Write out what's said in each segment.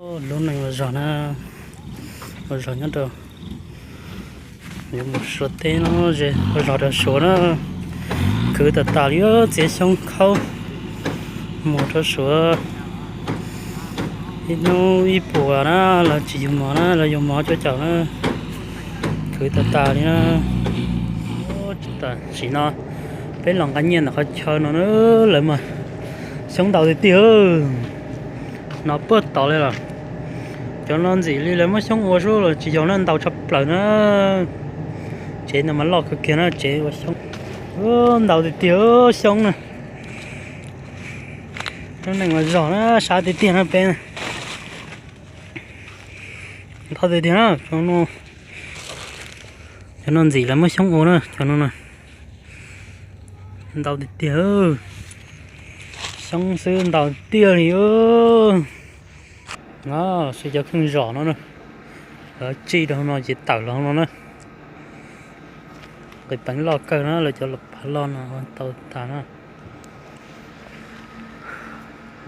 Lub neej ua zog na, ua zog nyob rau yuav mus Suav teb no, ze ua zog rau Suav na. Khwv tas tas li, txiav xyoob khaub mus rau Suav. Ib hnub ib puas na, los tsis yug mov na, los yug mov cuaj caum na. Khwv tas tas li na. Tam sim no peb los nqa nyiaj ntawm qhov chaw no na, lawv mas xyoob ntau tiag tiag. No puag tod li los, cov no ntxim li lawv muab xyoob ua xwb los tsis yog na, ntau tshaj plaws na. Tsev no mas loj kawg kiag na, tsev ua xyoob. Ntau tiag tiag xyoob na. Lub neej ua zog na, sab tiag tiag na peb. Ntau tiag tiag na, cov no ntxim lawv muab xyoob ua na, cov no na. Ntau tiag tiag, xyoob xwb ntau tiag li. No, sib cov kheej zom no na, lawv tsij rau hauv no ces tawm los hauv no na. Nqis peev loj kawg na, lawv cov phav loj no tau tag na.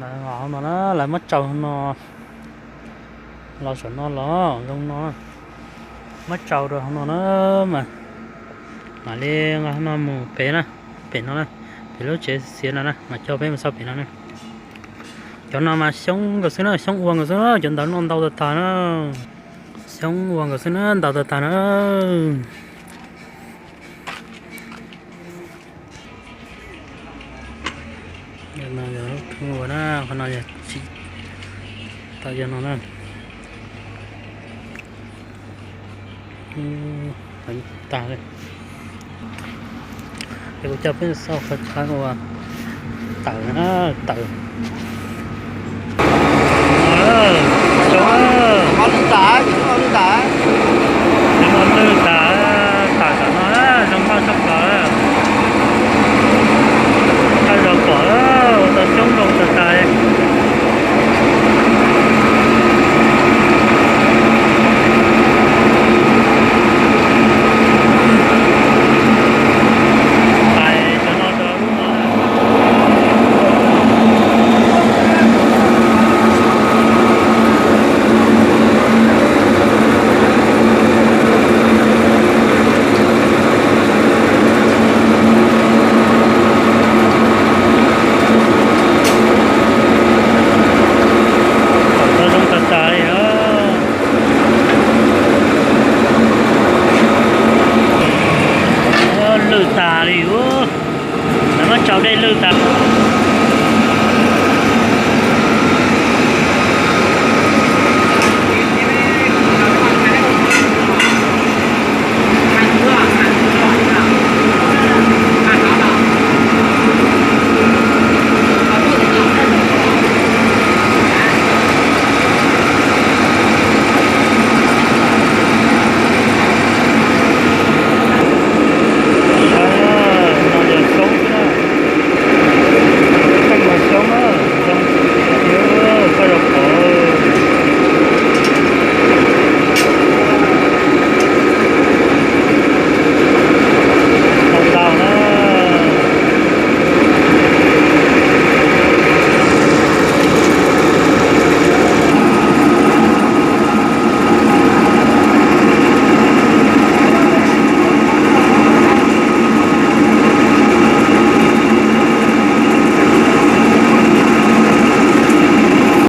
Lawv nqos hauv no na, lawv muab tsau hauv no, los saum no los zoo no, muab tsau rau hauv no na, mas mam li nqa hauv no mus pem na, pem no na, pem lub tsev xiav no na, mas coj peb mus txog pem no na. Cov no mas xyoob nkaus xwb na, xyoob ua nkaus xwb na, cov ntawd no ntau tag tag na. Xyoob ua nkaus xwb na, ntau tag tag na. Yog no yog lub khwj ua na, qhov no yog tsis tau yog no na. Tag li. Es kuv coj peb xauj qhov chaw uas tawm na, tawm.